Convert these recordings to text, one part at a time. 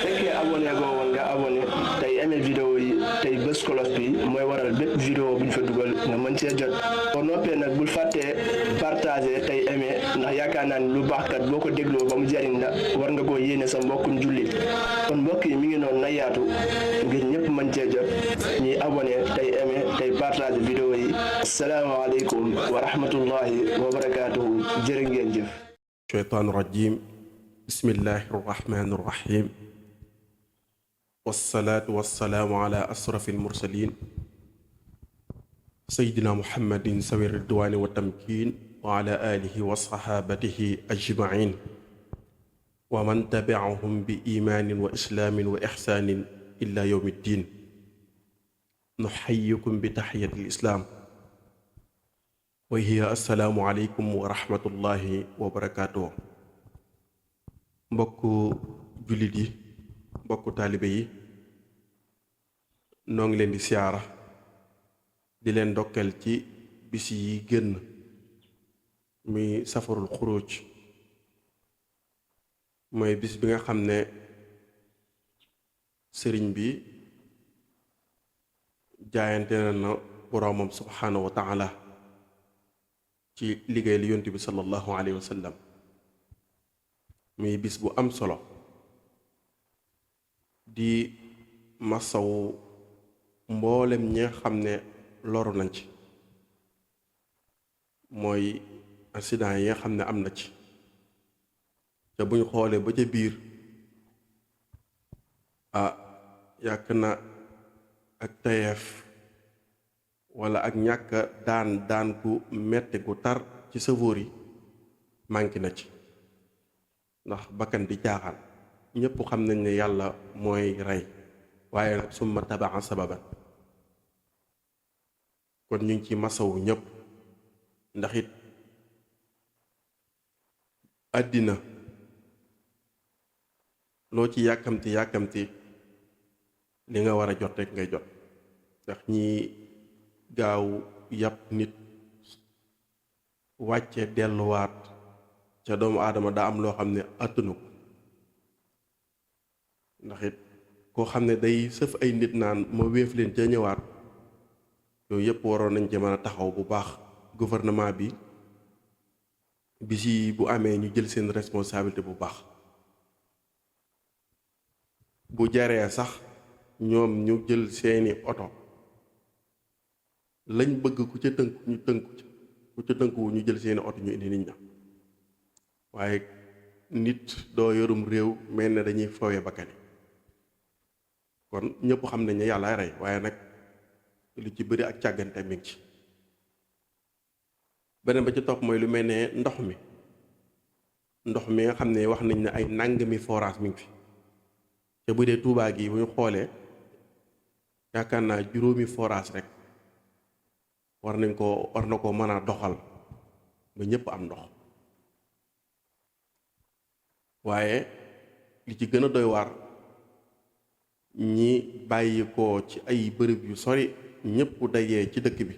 fekkee abonné goo woon nga abonné tey aimé vidéo yi tey bës kolos bi mooy waral bépp vidéo bu ñu fa dugal nga mën see jot boo noppee nag bul fàttee partagé tey aimé ndax yaakaar naa ni lu baax kat boo ko dégloo ba mu jariñ la war nga koo yéene sa mbokkum jullit kon mbokk yi mi ngi noonu na yaatu ngir ñëpp mën cee jot ñuy abonné tey aimé tey partagé vidéo yi asalaamaaleykum wa rahmatullahi wa barakaatuhu jërë ngeen jëf. shaytaan rajim bismillahi rahmaani rahim wassalaatu wassalaamu ala asrafi almursalin sayidina muhammadin sawi ridwaani wa tamkin wa ala alihi wa saxaabatihi ajmain wa man tabiahum bi imaanin wa islaamin wa ixsaanin ila yowmi ddin nuxayikum bi taxiyati lislaam wa hiya assalaamu aleykum wa rahmatullahi wa barakaatuh. mbokku jullit yi mbokku taalibe yi noo ngi leen di siyaara di leen ndokkeel ci bis yi génn muy safarul xuruj mooy bis bi nga xam ne sëriñ bi jaayante na boroomam subhaanahu wa taala ci liggéey li yonent bi sallallahu alayhi wa sallam muy bis bu am solo di masawu mboolem ñi nga xam ne loru nañ ci mooy accident yi nga xam ne am na ci te buñ xoolee ba ca biir yàq na ak tayeef wala ak ñàkk daan gu metti gu tar ci sëfoor yi manqué na ci ndax bakkan di jaaxal ñépp xam nañ ne yàlla mooy rey waaye nag summa tabaa sababan kon ñu ngi ci masawu ñépp ndax it àddina loo ci yàkkamti li nga war a jot rek ngay jot ndax ñi gaaw yàpp nit wàcce delluwaat ca doomu aadama daa am loo xam ne attunu ko ndax it koo xam ne day sëf ay nit naan ma wéef leen ca ñëwaat yooyu yëpp waroon nañ ci mën a taxaw bu baax gouvernement bi bisi bu amee ñu jël seen responsabilité bu baax bu jaree sax ñoom ñu jël seeni oto lañ bëgg ku ca tënk ñu tënku ca ku ca tënkuwu ñu jël seeni oto ñu indi nit ña waaye nit doo yorum réew mel ne dañuy foowe bakkani kon ñëpp xam nañ ne yàlla rey waaye nag lu ci bëri ak càggante mi ngi ci beneen ba ci topp mooy lu mel ne ndox mi nga xam ne wax nañ ne ay nangami forage mi ngi fi te bu dee Tuubaa gi bu ñu xoolee yaakaar naa juróomi forage rek war na ko mën a doxal ba ñëpp am ndox waaye li ci gën a doy waar ñi bàyyi ko ci ay bërëb yu sori ñëpp dajee ci dëkk bi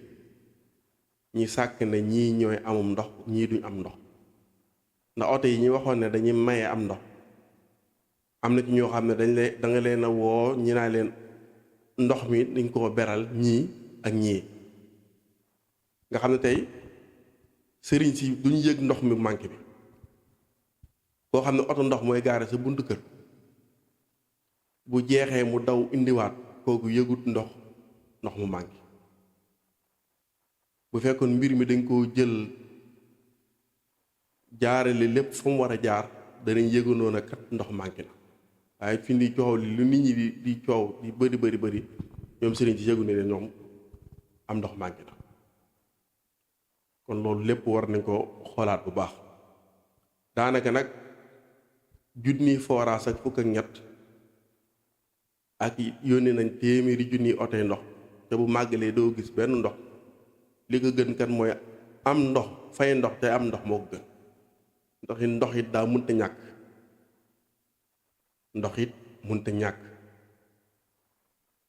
ñi sàkk ne ñii ñooy amum ndox ñii duñ am ndox ndax oto yi ñi waxoon ne dañuy maye am ndox am na ci ñoo xam ne da nga leen a woo ñi naa leen ndox mi dañ koo beral ñii ak ñii nga xam ne tey sëriñ si duñ yëg ndox mi manqué bi koo xam ne oto ndox mooy gaare sa buntu kër bu jeexee mu daw indiwaat kooku yëgut ndox mu manqué bu fekkoon mbir mi dañ koo jël jaarale lépp fa mu war a jaar danañ yëgandoon a kat ndox manqué na waaye fi ni coow li lu nit ñi di coow di bëri ñoom sëriñ si yëgu ne ñoom am ndox manqué na kon loolu lépp war nañ ko xoolaat bu baax daanaka nag junni forage ak fukk ak ñett ak yónnee nañ téeméeri junni oto ndox te bu màggalee doo gis benn ndox li ko gën kat mooy am ndox fay ndox te am ndox moo ko gën ndox it daa munta ñàkk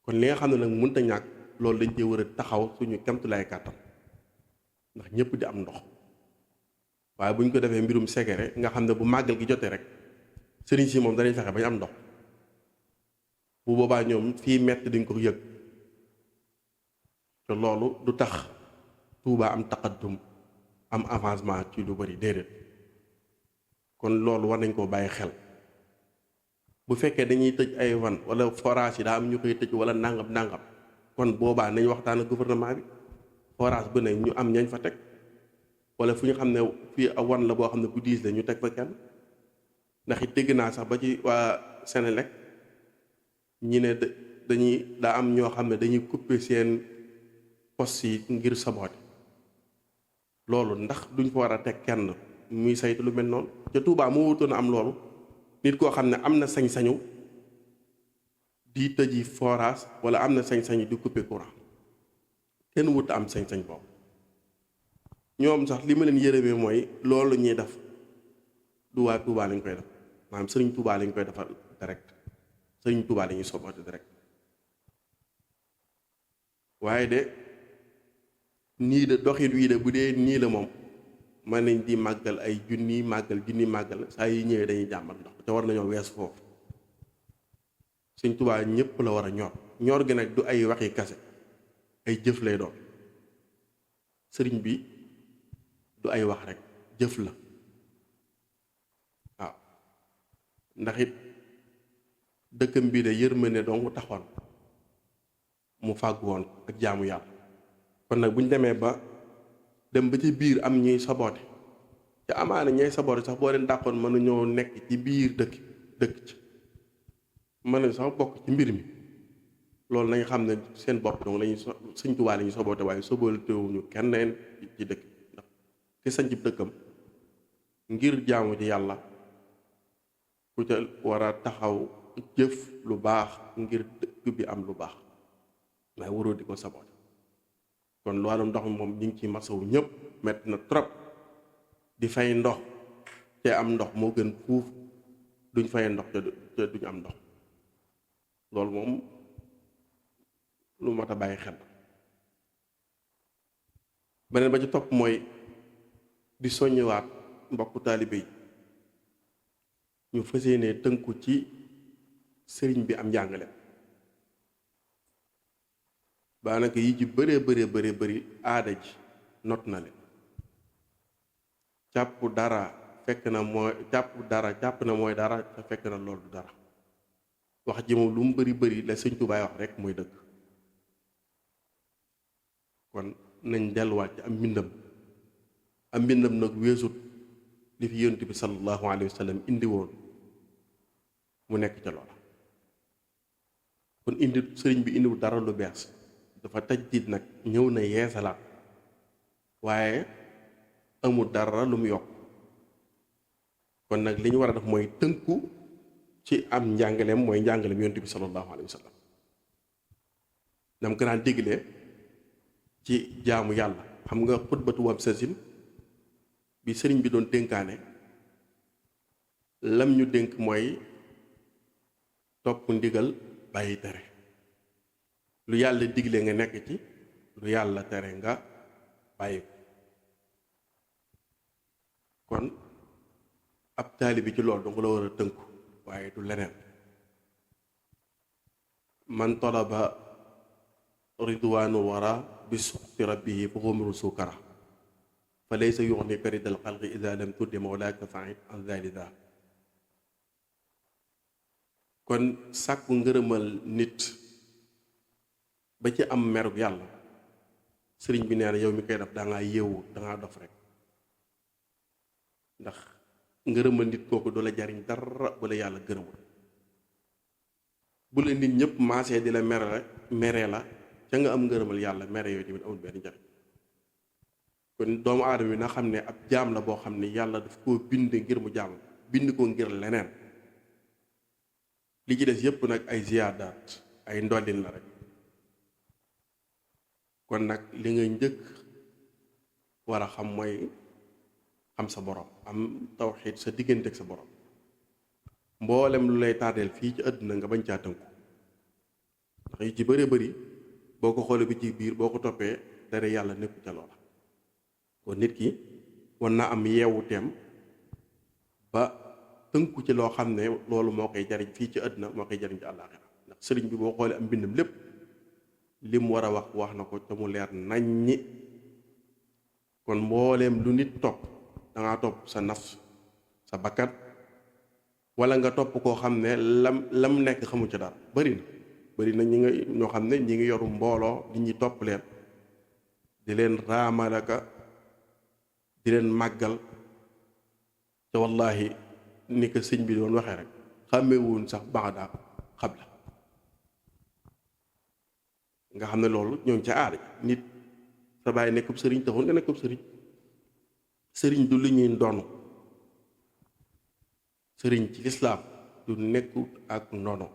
kon li nga xam ne nag munta ñàkk loolu dañ cee war a taxaw suñu kemtulaay kàttan ndax ñëpp di am ndox waaye bu ñu ko defee mbirum secret nga xam ne bu màggal gi jotee rek sëriñ si moom danañ fexe bañ am ndox bu boobaa ñoom fii metti duñ ko yëg te loolu du tax Tuubaa am taqaddum am avancement ci lu bari déedéet kon loolu war nañ koo bàyyi xel bu fekkee dañuy tëj ay wan wala forage yi daa am ñu koy tëj wala nangam kon boobaa nañ waxtaan ak gouvernement bi forage bu ne ñu am ñañ fa teg wala fu ñu xam ne fii a wan la boo xam ne bu diis la ñu teg fa kenn ndax it dégg naa sax ba ci waa Senelec ñi ne dañuy daa am ñoo xam ne dañuy couper seen poste yi ngir saboter loolu ndax duñ fa war a teg kenn muy saytu lu mel noonu ca Touba moo wutoon a am loolu nit koo xam ne am na sañ-sañu di tëji forage wala am na sañ-sañu di couper courant kenn wut am sañ-sañ boobu ñoom sax li ma leen yërëmee mooy loolu ñuy def du waa Touba lañ koy def maanaam sëriñ Touba lañ koy defal direct sëriñ Touba lañuy soboote direct waaye de nii de doxit wii de bu dee nii la moom mën nañ di màggal ay junni màggal saa yi ñëwee dañuy jàmbat ndox te war nañoo wees foofu sëriñ Touba ñëpp la war a ñor gi nag du ay waxi kase ay jëf lay doon sëriñ bi du ay wax rek jëf la waaw ndax it dëkkam bii de yërmande dong taxoon mu fàgg woon ak jaamu yàlla kon nag bu ñu demee ba dem ba ci biir am ñuy saboote te amaana ñay saboote sax boo leen dàqoon mën nañoo nekk ci biir dëkk ci mën nañ sax bokk ci mbir mi loolu nañ xam ne seen bopp donc lañuy Sëñ Tuubaa lañuy saboote waaye sabootewuñu kenn ci dëkk ndax ki sañ ci dëkkam ngir jaamu ci yàlla ku ca war a taxaw jëf lu baax ngir dëkk bi am lu baax waaye waroo di ko saboote kon lu wàllum ndox mi moom ñu ngi ci masawu ñëpp metti na trop di fay ndox te am ndox moo gën fuuf duñ fay ndox te duñ am ndox loolu moom lu mat a bàyyi xel beneen ba ci topp mooy di soññewaat mbokku taalibe yi ñu fas yéene tënku ci sëriñ bi am njàngale baanaka yi ci bëree aada ji not na leen jàpp na mooy dara te fekk na loolu du dara wax ji moom lu mu bëri la Sëñ Tuubaa wax rek mooy dëgg kon nañ delluwaat ci am mbindam nag weesut li fi yonent bi sallallahu alayhi wa sallam indi woon mu nekk ca loola kon sëriñ bi indiwul dara lu bees dafa tajdiid nag ñëw na yeesalaat waaye amul dara lu mu yokk kon nag li ñu war a def mooy tënku ci am njàngaleem mooy njàngaleem yonent bi sallallahu alayhi wa sallam dam ko daan déglee ci jaamu yàlla xam nga xutbatu wam sasin bi sëriñ bi doon dénkaane lam ñu dénk mooy topp ndigal bàyyi tere lu yàlla digle nga nekk ci lu yàlla tere nga bàyyi ko kon ab taalibi ci loolu danga la war a tënku waaye du leneen man talaba ridwaanu wara bi suxti rabbihi fa xumru sukara fa laysa yuxni karidal xalqi ida lam tuddi mawlaaka faid an zalida kon sàkku ngërëmal nit ba ci am merug yàlla sëriñ bi nee na yow mi koy def dangaa yeewu dangaa dof rek ndax ngërëmal nit kooku du la jariñ dara bu la yàlla gërëmul bu la nit ñëpp maasee di la meree la ca nga am ngërëmal yàlla mere yooyu tamit amul benn njariñ kon doomu aadama bi na xam ne ab jaam la boo xam ne yàlla daf koo bind ngir mu jaam bind ko ngir leneen li ci des yépp nag ay ziyaadaat ay ndollin la rek kon nag li nga njëkk war a xam mooy xam sa borom am tawxiid sa diggante ak sa borom mboolem lu lay tardeel fii ci àdduna nga bañ caa tënku ndax yu ci bëree bëri boo ko xoolee bi ci biir boo ko toppee dara yàlla nekku ca loola kon nit ki war naa am yeewuteem ba tënku ci loo xam ne loolu moo koy jariñ fii ci àdduna moo koy jariñ ci àllaaxira ndax sëriñ bi boo xoolee am mbindam lépp li mu war a wax na ko te mu leer naññi. kon mbooleem lu nit topp dangaa topp sa nafs sa bakkat wala nga topp koo xam ne lam nekk xamu ci dara bari na ñi nga ñoo xam ne ñi ngi yoru mbooloo nit ñi topp leen di leen raamalaka di leen màggal te wallahi ni ko sëñ bi doon waxee rek xàmmewuñ sax baxda xabla nga xam ne loolu ñoom ca aada nit sa bàyyi nekkub sëriñ taxul nga nekkub sëriñ du lu ñuy ndonu sëriñ ci lislaam du nekkut ak ndono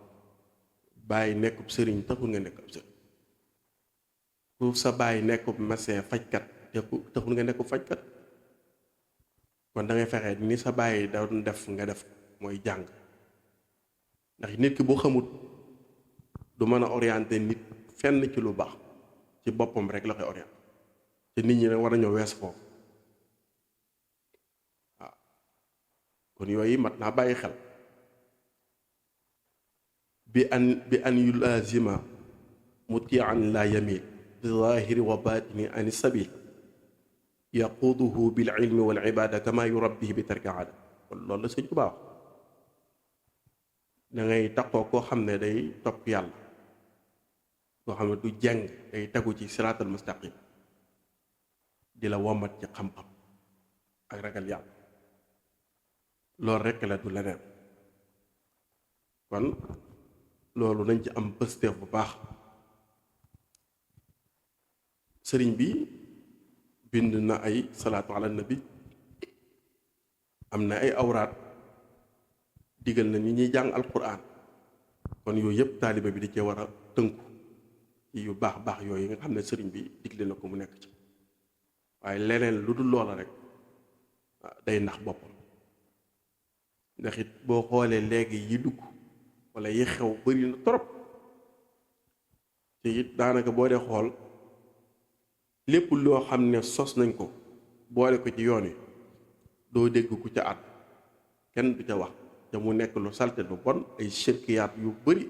bàyyi nekkub sëriñ taxul nga nekkub sëriñ ku sa bàyyi nekkub médecin fajkat taxul nga nekkub fajkat kon da ngay fexe ni sa bàyyi doon def nga def mooy jàng ndax nit ki boo xamut du mën a orienté nit fenn ci lu baax ci boppam rek la koy orienté te nit ñi rek war nañoo wees foofu waaw kon yooyu mat naa bàyyi xel bi an yulazima mutian la yamil bi zahiri wa batini an sabil yaquduhu bil ilmi wal ibada kama yurabbihi bi tarki aada kon loolu la sëñ bu baax da ngay takkoo koo xam ne day topp yàlla koo xam ne du jeng day tegu ci siraatal mustaqim di la womat ci xam-xam ak ragal yàlla loolu rekk la du leneen kon loolu nañ ci am pësteef bu baax sëriñ bi bind na ay salaatu ala nabi am na ay awraat digal na ni ñuy jàng alquran kon yooyu yëpp taaliba bi di cee war a tënku ci yu baax yooyu nga xam ne sëriñ bi digle na ko mu nekk ci waaye leneen lu dul loola rek day nax boppam ndax it boo xoolee léegi yi dugg wala yi xew bari na trop te it daanaka boo dee xool lépp loo xam ne sos nañ ko boole ko ci yoon wi doo dégg ku ca at kenn du ca wax te mu nekk lu salte lu bon ay shirkiyaat yu bari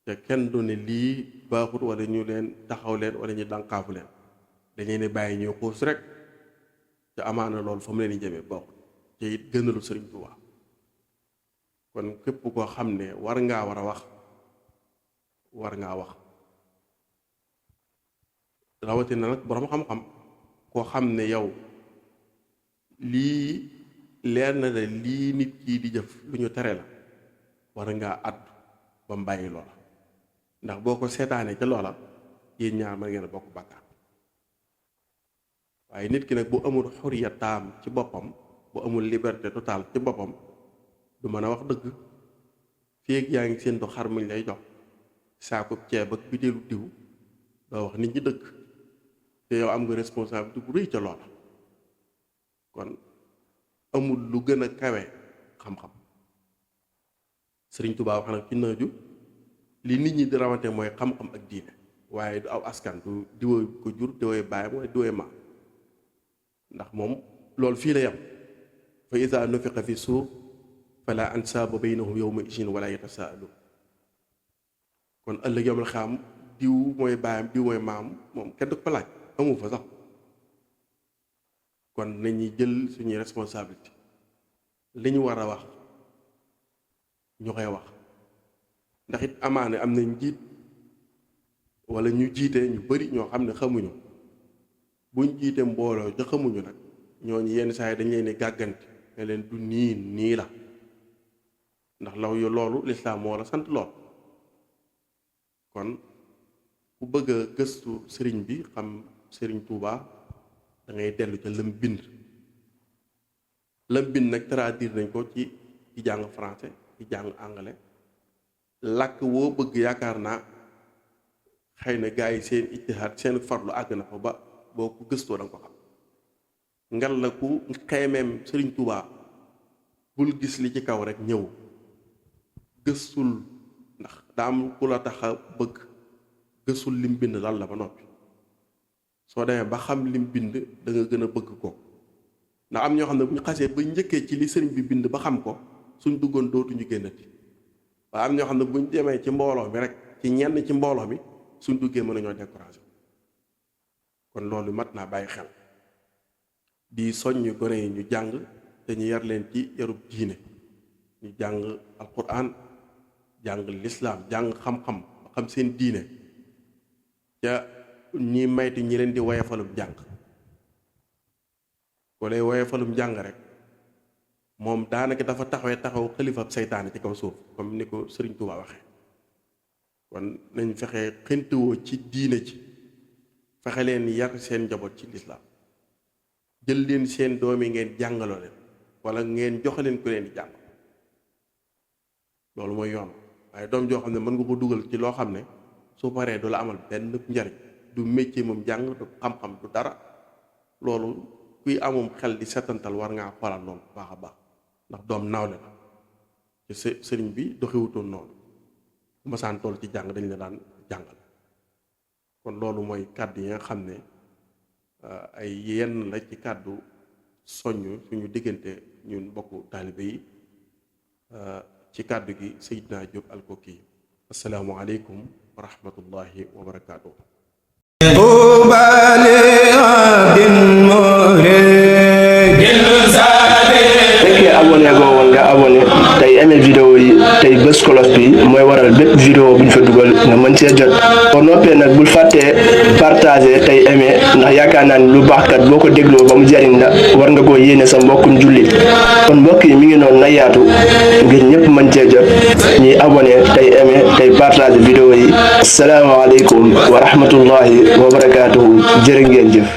te kenn du ne lii baaxut wala ñu leen taxaw leen wala ñu dànkaafu leen dañuy ne bàyyi ñuy xuus rek te amaana loolu fa mu leen di jëmee baaxut te it gënalu Sëriñ Tuubaa kon képp koo xam ne war ngaa wax rawatina nag boroom xam-xam koo xam ne yow lii leer na la lii nit kii di jëf lu ñu tere la war ngaa àddu ba mbàyyi loola ndax boo ko seetaanee ca loola yéen ñaar mën ngeen a bokk bàkkaar waaye nit ki nag bu amul xuriya taam ci boppam bu amul liberté totale ci boppam du mën a wax dëgg fii ak yaa ngi séentu xar muñ lay jox saako ceeb ak bitéelu diw doo wax nit ñi dëgg te yow am nga responsabilité bu rëy ca loola kon amul lu gën a kawe xam-xam Sëriñ Tuubaa wax nag ci naaju li nit ñi di rawante mooy xam-xam ak diine waaye du aw askan du diwee ko jur diwee baayam wala diwee maam ndax moom loolu fii la yam fa iza nufiqa fi suur fala ansaaba baynahum yawma izin wala yatasaaluun kon ëllëg yawmal xiyaam diw mooy baayam diw mooy maam moom kenn du ko laaj amu fa sax kon nañuy jël suñuy responsabilité li ñu war a wax ñu koy wax ndax it amaane am na njiit wala ñu jiite ñu bari ñoo xam ne xamuñu buñ jiite mbooloo ca xamuñu nag ñooñu yenn saa yi dañ leen di gàggante ne leen du nii la ndax law yu loolu lislaam moo la sant lool kon ku bëgg a gëstu sëriñ bi xam sëriñ Tuubaa da ngay dellu ca lam bind nag traduire nañ ko ci jàng français ci jàng anglais làkk woo bëgg yaakaar naa xëy na gaa yi seen ijtihaad seen farlu àgg na fa ba boo ko gëstoo da nga ko xam ngal la ku xeemeem sëriñ Tuubaa bul gis li ci kaw rek ñëw gëstul ndax daa am ku la tax a bëgg gëstul lim bind lan la ba noppi soo demee ba xam lim bind da nga gën a bëgg ko ndax am ñoo xam ne bu ñu xasee ba njëkkee ci li sëriñ bi bind ba xam ko suñ duggoon dootuñu génnati waaye am ñoo xam ne buñ demee ci mbooloo mi rek ci ñenn ci mbooloo mi suñ duggee mën nañoo découragé kon loolu mat naa bàyyi xel di soññ gone yi ñu jàng te ñu yar leen ci yarub diine ñu jàng alquran jàng lislaam jàng xam-xam xam seen diine ca ñi mayti ñi leen di woyefalum jàng ko lay woyefalum jàng rek moom daanaka dafa taxaw xalifab seytaane ci kaw suuf comme ni ko Sëriñ Tuubaa waxee kon nañ fexe xentewoo ci diine ci fexe leen yar seen njaboot ci lislaam jël leen seen doom yi ngeen jàngaloo leen wala ngeen joxe leen ku leen di jàng loolu mooy yoon waaye doom joo xam ne mën nga ko dugal ci loo xam ne su paree du la amal benn njariñ du métier moom jàng du xam-xam du dara loolu kuy amum xel di setantal war ngaa xoolaat loolu baax a baax ndax doom nawle la te sëriñ bi doxewutoon noonu bu masaan toll ci jàng dañ la daan jàngal kon loolu mooy kàddu yi nga xam ne ay yenn la ci kàddu soññ suñu diggante ñun mbokku taalibe yi ci kàddu gi Seydina Diop Alkoki assalaamu aleykum wa rahmatullahi wa barakaatuh fekkee abonné goo woon nga abonné tey aimé vidéo yi tey bës cloche bi mooy waral bépp vidéo bu ñu fa dugal nga mën cee jot boo noppee nag bul fàttee partagé tey aimé ndax yaakaar naa ni lu baax kat boo ko dégloo ba mu jariñ la war nga koo yéene sa mbokkum jullit kon mbokk yi mi ngi noonu na yaatu ngir ñëpp mën cee jot ñuy abonné tey aimé tey partagé vidéo yi asalaamaaleykum wa rahmatullahi wa barakaatuhu jërë ngeen jëf